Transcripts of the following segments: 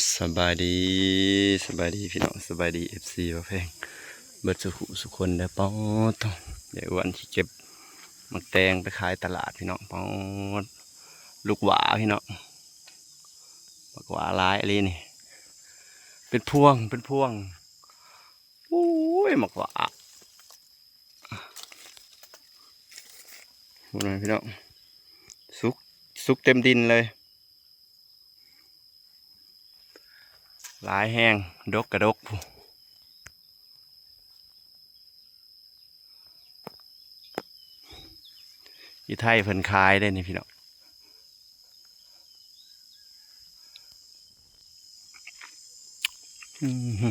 ສະບາຍດີ ສະບາຍດີພີ່ນ້ອງ ສະບາຍດີ ເອັຟຊີ ບ່າວແພງ ເບິດສູ່ຜູ້ສູ່ຄົນເດີ. ປາດໂທ້ ຍາຍອ້ວນຊິເກັບໝາກແຕງໄປຂາຍຕະຫຼາດພີ່ນ້ອງ. ປາດ ລູກຫວ້າພີ່ນ້ອງ ໝາກຫວ້າຫຼາຍອີ່ຫຼີນີ້ ເປັນພວງ ເປັນພວງ. ໂອ້ຍ ໝາກຫວ້າ ພຸ້ນນະພີ່ນ້ອງ ສຸກ ສຸກເຕັມດິນເລີຍ ຫຼາຍແຮງ ດົກກະດົກພຸ້ນ. ຢູ່ໄທເພິ່ນຂາຍເດ້ນີ້ພີ່ນ້ອງ. ອືມ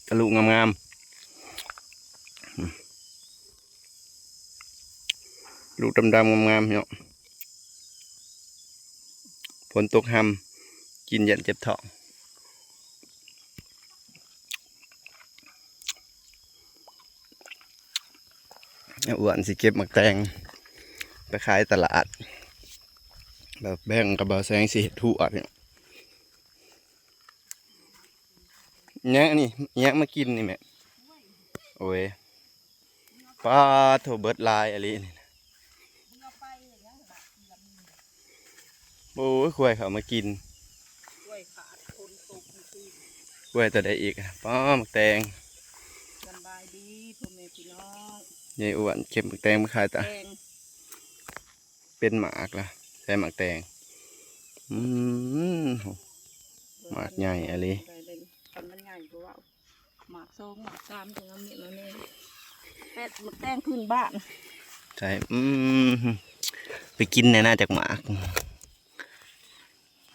ກະລູກງາມໆ ອືມ ລູກດຳໆ ງາມໆ ເນາະ. ຝົນຕົກຮຳ ກິນຢ້ານເຈັບທ້ອງ. ອ້ວນຊິເກັບໝາກແຕງໄປຂາຍຕະຫຼາດ ແລ້ວແບ່ງກັບບ່າວແສງຊິເຮັດທົ່ວ. ຫຍັງອັນນີ້ ຫຍັງມາກິນນີ້ແມ່? ໂອ້ຍ ປາດໂທ້ ເບິດຫຼາຍອີ່ຫຼີນີ້. ໂອ້ຍ ຄວາຍເຂົ້າມາກິນ ຄວາຍຂາດ ຝົນຕົກມື້ຄືນ ຄວາຍຕົວໃດອີກ? ປ້າ ໝາກແຕງ. ສະບາຍດີພໍ່ແມ່ພີ່ນ້ອງ ຍາຍອ້ວນເກັບໝາກແຕງມາຂາຍຕະ ແຕງ ເປັນໝາກລະ ໃສ່ໝາກແຕງ. ອືມ ໝາກໃຫຍ່ອີ່ຫຼີ ຄັນມັນໃຫຍ່ກໍເວົ້າ. ໝາກສອງໝາກສາມຈັ່ງເອົາມີດມາແນ່ ແປດໝາກແຕງພື້ນບ້ານ. ໃຊ່ ອືມ ໄປກິນແດ່ນະຈັກໝາກ.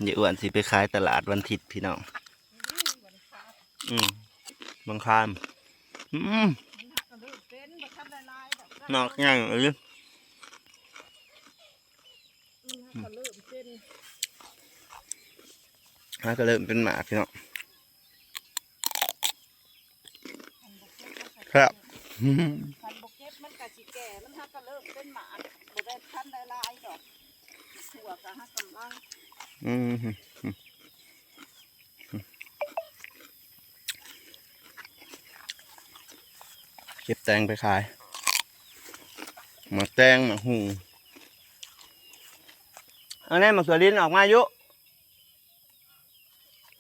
ຍາຍອ້ວນຊິໄປຂາຍຕະຫຼາດວັນທິດພີ່ນ້ອງ. ອືມ ວັນຄານ ອືມ ມັນຫາກະເລີ່ມເປັນ ບໍ່ທັນໄດ້ຫຼາຍດອກ ໝາກໃຫຍ່ອີ່ຫຼີ. ມັນຫາກະເລີ່ມເປັນ ຫາກະເລີ່ມເປັນໝາກພີ່ນ້ອງ. ຄັນບໍ່ເກັບມັນກະຊິແກ່ ມັນຫາກະເລີ່ມເປັນໝາກ ບໍ່ໄດ້ທັນໄດ້ຫຼາຍດອກ. ຖົ່ວກະຫາກຳລັງ ອືມ ເກັບແຕງໄປຂາຍ ໝາກແຕງ ໝາກຫຸ່ງ. ເອົາແນ່ ໝາກຖົ່ວດິນອອກມາຢູ່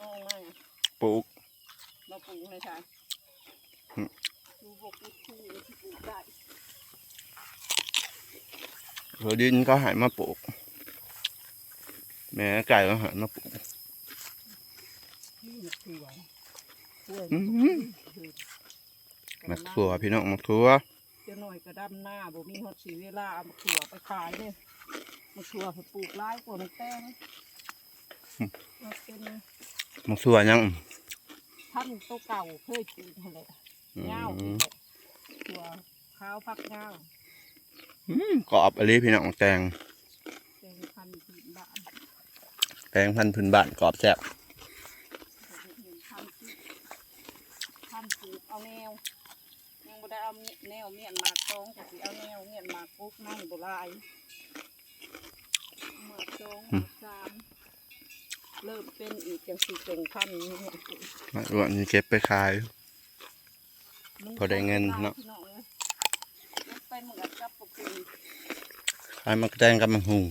ອອກມາ ປູກ ມາປູກໃນຊານ ອືມ ປູບໍ່ປູກ ປູຊິປູກໄດ້. ຖົ່ວດິນເຂົາໃຫ້ມາປູກ ແມ່ໄກ່ເຂົາໃຫ້ມາປູກ. ອືມ ໝາກຖົ່ວພີ່ນ້ອງ ໝາກຖົ່ວ. ຈັກໜ້ອຍກໍດຳນາ ບໍ່ມີຮອດຊິເວລາເອົາໝາກຖົ່ວໄປຂາຍເດ້. ໝາກຖົ່ວເພິ່ນປູກຫຼາຍກວ່າໝາກແຕງ. ອືມ ມັນເປັນ ໝາກຖົ່ວຫຍັງ? ພັນໂຕເກົ່າເຄີຍປູກຫັ້ນແຫຼະ ອືມ ຍາວ ຖົ່ວຂາວຝັກຍາວ. ອືມ ກອບອີ່ຫຼີພີ່ນ້ອງ ແຕງ ແຕງພັນພື້ນບ້ານ ແຕງພັນພື້ນບ້ານ ກອບແຊບ. ພັນ ພັນປູກເອົາແນວ ຍັງບໍ່ໄດ້ເອົາແນວມ້ຽນໝາກສອງ ກໍຊິເອົາແນວມ້ຽນໝາກກົກ ມັນບໍ່ຫຼາຍ. ໝາກສອງ ໝາກສາມ ເລີ່ມເປັນອີກ ຈັ່ງຊິສົ່ງພັນ. ອ້ວນຊິເກັບໄປຂາຍ ພໍໄດ້ເງິນເນາະ. ມັນເປັນໝາກກັບປະກຸງ ຂາຍໝາກແຕງກັບໝາກຫຸ່ງ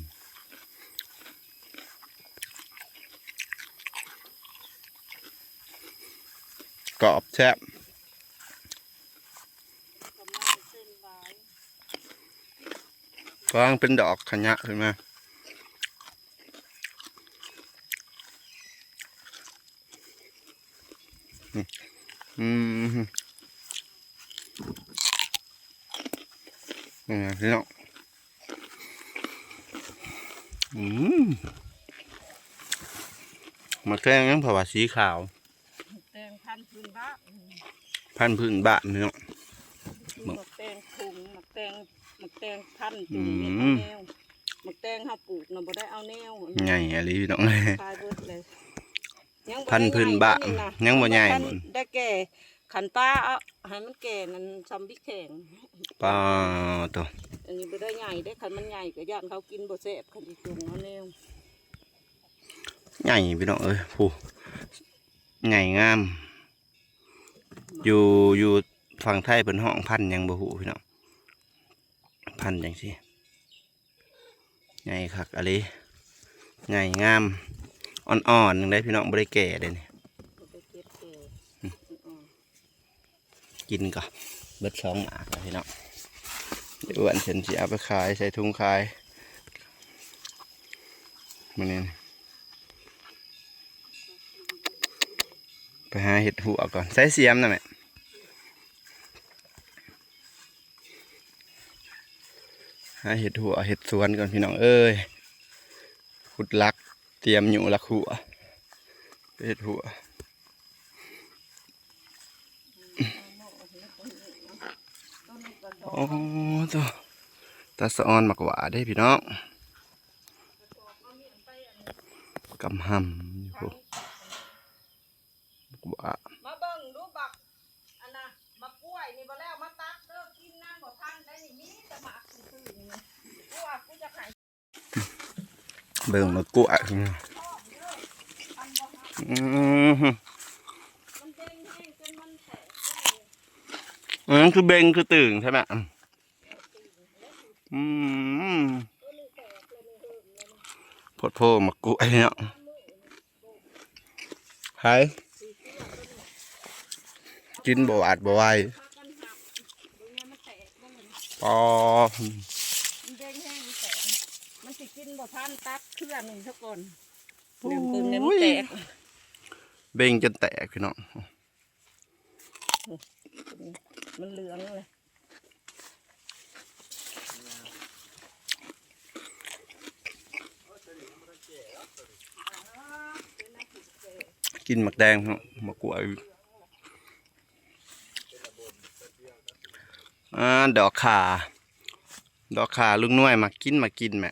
ກອບແຊບ. ກຳລັງເປັນດອກຂະຫຍະຂຶ້ນມາ. ອືມ ນີ້ນະພີ່ນ້ອງ. ອືມ ໝາກແຕງຫຍັງ ເພາະວ່າສີຂາວ ໝາກແຕງພັນພື້ນບ້ານ ພັນພື້ນບ້ານພີ່ນ້ອງ. ໝາກແຕງທຸງ ໝາກແຕງ ໝາກແຕງພັນ ອືມ ໝາກແຕງເຮົາປູກນະ ບໍ່ໄດ້ເອົາແນວ ໃຫຍ່ອີ່ຫຼີພີ່ນ້ອງ ຂາຍເບິດເລີຍ. ພັນພື້ນບ້ານ ຍັງບໍ່ໃຫຍ່ ໄດ້ແກ່ ຄັນປ້າເອົາໃຫ້ມັນແກ່ນັ້ນ ຊ່ຳບິກແຂງ. ປາດໂທ້ ອັນນີ້ບໍ່ໄດ້ໃຫຍ່ເດ້ ຄັນມັນໃຫຍ່ກໍຢ້ານເຂົາກິນບໍ່ແຊບ ຄັນຊິຈຸ່ມເອົາແນວ. ໃຫຍ່ພີ່ນ້ອງເອີຍ ຜູ້ໃຫຍ່ງາມ. ຢູ່ ຢູ່ຝັ່ງໄທເພິ່ນຮ້ອງພັນຫຍັງບໍ່ຮູ້ພີ່ນ້ອງ ພັນຈັ່ງຊີ້ ໃຫຍ່ຄັກອີ່ຫຼີ ໃຫຍ່ງາມ ອ່ອນໆ ໜຶ່ງໄດ໋ພີ່ນ້ອງ ບໍ່ໄດ້ແກ່ເດ້ນີ້. ກິນກໍເບິດສອງໝາກແລ້ວພີ່ນ້ອງ. ອ້ວນເພິ່ນຊິເອົາໄປຂາຍ ໃສ່ຖົງຂາຍມື້ນີ້. ໄປຫາເຮັດຫົວກ່ອນ ໃສ່ສຽມນະແມ່. ຫາເຮັດຫົວເຮັດສວນກ່ອນພີ່ນ້ອງເອີຍ ຂຸດຫຼັກ ຕຽມຢູ່ຫຼັກຫົວ ໄປເຮັດຫົວ. ໂອ້ໂຕ ຕາສະອອນໝາກຫວ້າເດ້ພີ່ນ້ອງ ກຳຫຳຢູ່ພຸ້ນ ໝາກຫວ້າ. ມາເບິ່ງດູບັກອັນນະ ໝາກກ້ວຍນີ້ບໍ່ແລ້ວມາຕັດເດີ ກິນນຳບໍ່ທັນໄດ໋ນີ້ ມີແຕ່ໝາກຊື່ໆ ນີ້ ກູວ່າກູຈະໃຫ້ ເບິ່ງໝາກກ້ວຍ ອື ມັນຄືເບັງຄືຕຶງໃຊ່ໄໝ ອື ໂພດໂພໝາກກ້ວຍເນາະ. ໃຜ ກິນບໍ່ຫວາດບໍ່ໄຫວ ປໍ ມັນເບັງແຮງ ມັນແຕກ ມັນຊິກິນບໍ່ທັນ ຕັດເຄືອໜຶ່ງຊະກ່ອນ. ໂອ້ຍ ເບິ່ງແນ່ ມັນແຕກ ເບັງຈົນແຕກພີ່ນ້ອງ ມັນເຫຼືອງເລີຍ. ກິນໝາກແຕງເນາະ ໝາກກ້ວຍ ອ່າ ດອກຂ່າ ດອກຂ່າ ລຸງນວຍມັກກິນ ມັກກິນແມະ.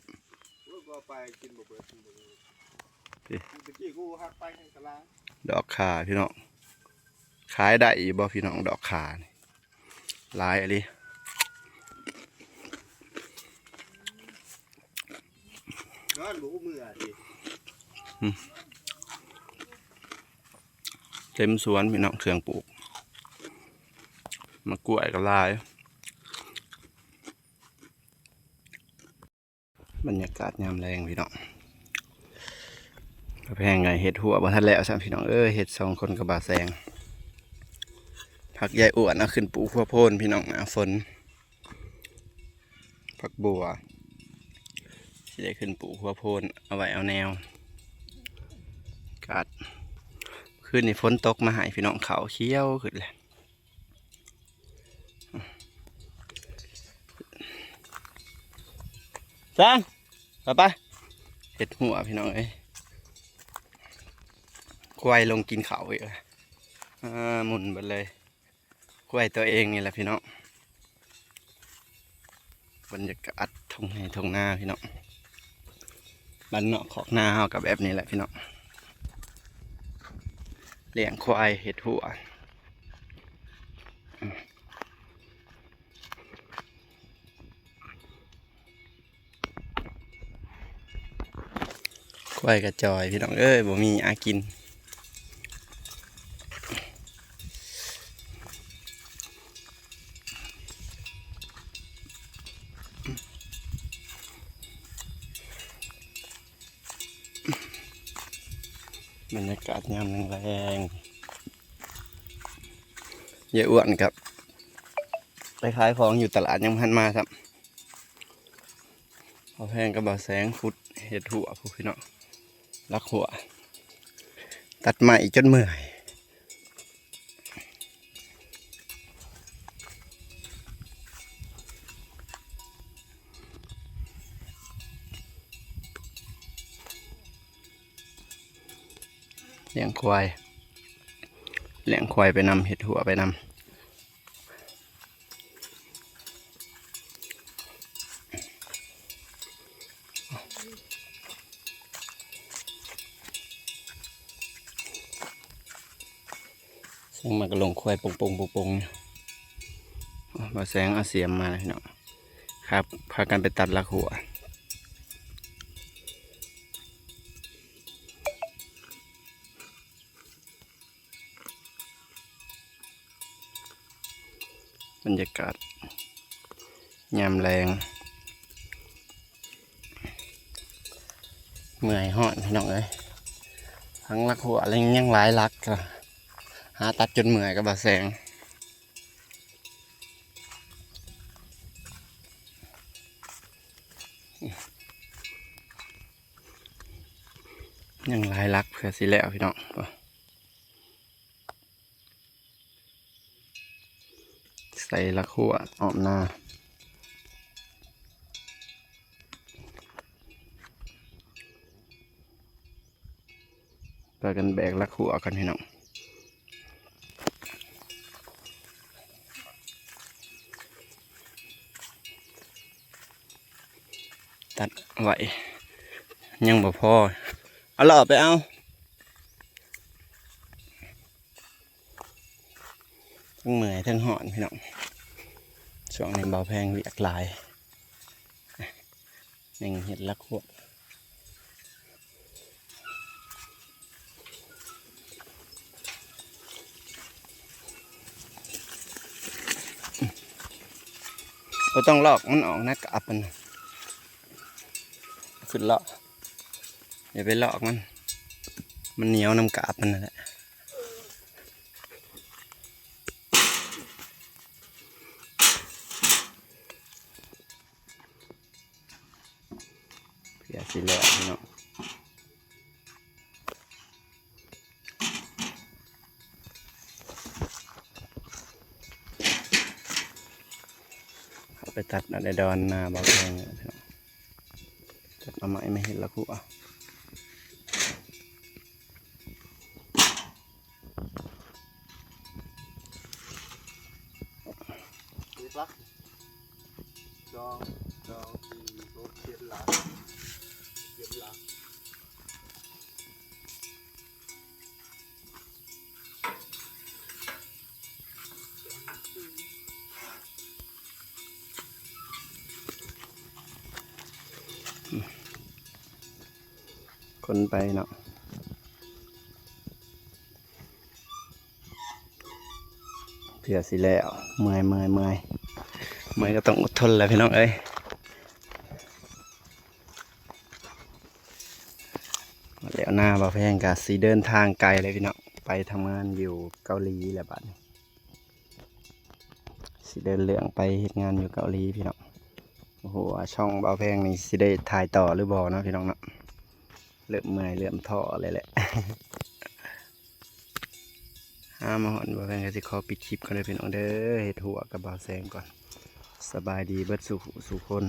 ດອກຂ່າພີ່ນ້ອງ ຂາຍໄດ້ຢູ່ບໍ່ພີ່ນ້ອງ ດອກຂ່ານີ້ ຫຼາຍອີ່ຫຼີ ນອນບໍ່ຮູ້ເມື່ອຕິ ອື ເຕັມສວນພີ່ນ້ອງ ເຄື່ອງປູກ ໝາກກ້ວຍກໍຫຼາຍ. ບັນຍາກາດຍາມແລງພີ່ນ້ອງ ປາແພງກໍເຮັດຫົວບໍ່ທັນແລ້ວຊ້ຳພີ່ນ້ອງເອີຍ ເຮັດສອງຄົນກັບບ່າວແສງ. ຜັກຍາຍອ້ວນເອົາຂຶ້ນປູກຫົວໂພນພີ່ນ້ອງ ໜ້າຝົນ ຜັກບົວ ຊິໄດ້ຂຶ້ນປູກຫົວໂພນ ເອົາໄວ້ເອົາແນວ. ອາກາດ ຄືນນີ້ຝົນຕົກມາໃຫ້ພີ່ນ້ອງ ເຂົ້າຂຽວຂຶ້ນແລ້ວ. ສາມ ໄປ ໄປ ເຮັດຫົວພີ່ນ້ອງເອີຍ ຄວາຍລົງກິນເຂົ້າອີກແລ້ວ ອ່າ ໝຸ່ນເບິດເລີຍ ຄວາຍຕົວເອງນີ້ແຫຼະພີ່ນ້ອງ. ບັນຍາກາດທົ່ງໄຮ່ທົ່ງນາພີ່ນ້ອງ ບ້ານນອກຄອກນາເຮົາກໍແບບນີ້ແຫຼະພີ່ນ້ອງ ລ້ຽງຄວາຍເຮັດຫົວ ຄວາຍກະຈ່ອຍພີ່ນ້ອງເອີຍ ບໍ່ມີຫຍ້າກິນ. ບັນຍາກາດຍາມແລງໆ ຍາຍອ້ວນກັບໄປຂາຍຂອງຢູ່ຕະຫຼາດ ຍັງບໍ່ທັນມາຊ້ຳ. ບ່າວແພງກັບບ່າວແສງຂຸດເຮັດຫົວພຸ້ນພີ່ນ້ອງ ລັກຫົວ ຕັດໄມ້ຈົນເມື່ອຍ. ລ້ຽງຄວາຍ ລ້ຽງຄວາຍໄປນຳ ເຮັດຫົວໄປນຳ. ແສງມັນກໍລົງຄວາຍປົງໆ ປົງໆ ຢູ່. ບ່າວແສງເອົາສຽມມາແລ້ວພີ່ນ້ອງ ຄັບ ພາກັນໄປຕັດລັກຫົວ. ບັນຍາກາດຍາມແລງ. ເມື່ອຍຮ້ອນພີ່ນ້ອງເອີຍ, ທັງລັກຫົວແລ້ວຍັງຫຼາຍລັກ ກໍຫາຕັດຈົນເມື່ອຍກັບບ່າວແສງ. ຍັງຫຼາຍຫຼັກເພື່ອຊິແລ້ວພີ່ນ້ອງ. ໃສ່ຫຼັກຫົວອ້ອມນາ. ພາກັນແບກຫຼັກຫົວກັນພີ່ນ້ອງ. ຕັດໄວ້ຍັງບໍ່ພໍ ເອົາຫຼໍ່ໄປເອົາ. ທັງເມື່ອຍທັງຮ້ອນພີ່ນ້ອງ, ຊ່ວງນີ້ບ່າວແພງວຽກຫຼາຍ. ຍັງເຮັດຫຼັກຫົວ ບໍ່ຕ້ອງລອກມັນອອກນະ ກາບມັນນະ. ຂຶ້ນລອກ ຢ່າໄປລອກມັນ, ມັນໜຽວນຳກາບມັນນັ້ນແຫຼະ. ເພື່ອຊິແລ້ວພີ່ນ້ອງ, ເອົາໄປຕັດເອົາໄດ້ດອນນາບ່າວແພງພີ່ນ້ອງ, ຕັດເອົາໄມ້ມາເຮັດຫຼັກຫົວ. ເຈັດຫຼັກ ສອງ ສອງ ສີ່ ຫົກ ເຈັດຫຼັກ ເຈັດຫຼັກ. ຄົນໄປເນາະ ເພື່ອຊິແລ້ວ. ເມື່ອຍ ເມື່ອຍ ເມື່ອຍ ເມື່ອຍກໍຕ້ອງອົດທົນແຫຼະພີ່ນ້ອງເອີຍ. ແລ້ວນາບ່າວແພງກໍຊິເດີນທາງໄກເລີຍພີ່ນ້ອງ, ໄປທຳງານຢູ່ເກົາຫຼີແລ້ວບາດນີ້. ຊິເດີນເລື່ອງໄປເຮັດງານຢູ່ເກົາຫຼີພີ່ນ້ອງ. ບໍ່ຮູ້ວ່າຊ່ອງບ່າວແພງນີ້ຊິໄດ້ຖ່າຍຕໍ່ຫຼືບໍ່ເນາະພີ່ນ້ອງເນາະ, ເລີ່ມເມື່ອຍເລີ່ມທໍ້ເລີຍແຫຼະ. ຫາມາຮອດບ່າວແພງກໍຊິຂໍປິດຄລິບກ່ອນເດີພີ່ນ້ອງເດີ, ເຮັດຫົວກັບບ່າວແສງກ່ອນ. ສະບາຍດີເບິດສູ່ຜູ້ສູ່ຄົນ.